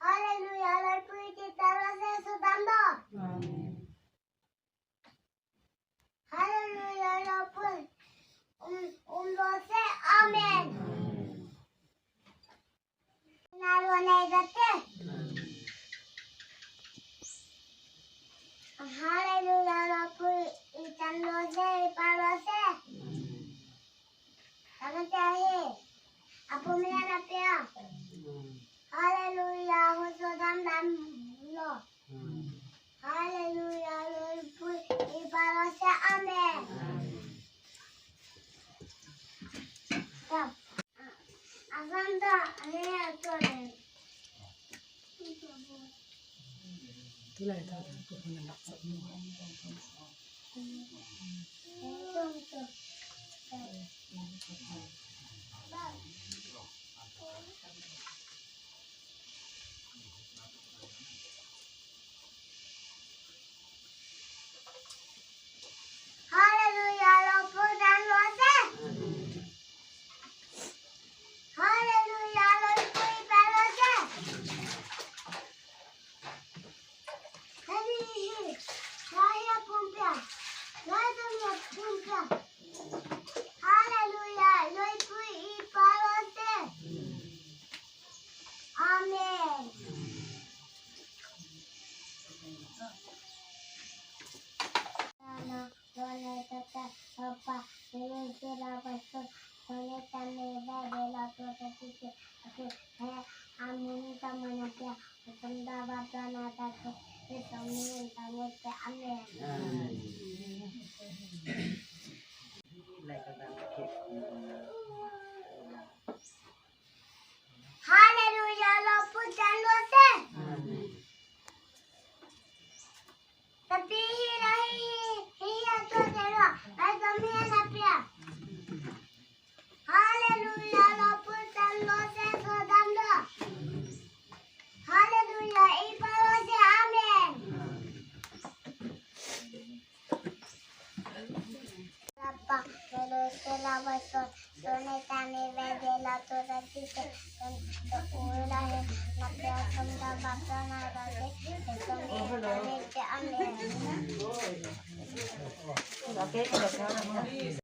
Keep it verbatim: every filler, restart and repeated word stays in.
Hallelujah, Lord, pui ti talo se sudam do. Hallelujah, Lord, pui um, um lo se. Amen. Nalo ne date. Hallelujah, Lord, pui itan lo se, ipalo se. Hallelujah, hu sudam dam lo. Hallelujah, Lord, pui ipalo se. Amen. Dam. Asam da, ane atore. Hallelujah, Lord, pui dan lo se. Hallelujah, Lord, pui dan lo se. Hallelujah, Lord, pui dan lo se. Hallelujah, Lord, pui dan lo se. Amen. Hallelujah, Lord, pui dan lo se. Tapi hi la hi, hi hi atore lo, ai kami na pia. Hallelujah, Lord, pui dan lo se, sudam do. Hallelujah, ipalo se. Amen.